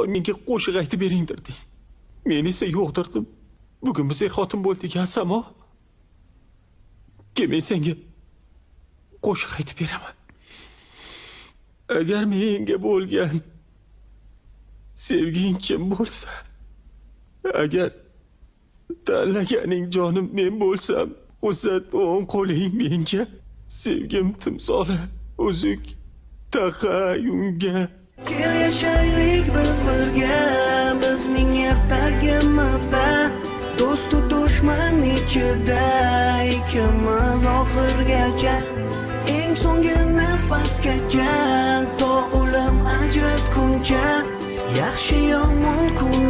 Menga qo'shiq aytib bering derding. Men esa yo'q derdim. Bugun biz er-xotin bo'ldik, a, Samo. Kel, men senga qo'shiq aytib beraman. Agar menga bo'lgan sevging chin bo'lsa, agar tanlaganing jonim men bo'lsam, uzat o'ng qo'ling menga, sevgim timsoli uzuk taqay unga. Kel, yashaylik biz birga, bizning ertagimizda do'stu dushman ichida ikimiz oxirgacha, eng so'nggi nafasgacha, to o'lim ajratguncha, yaxshi yomon kun.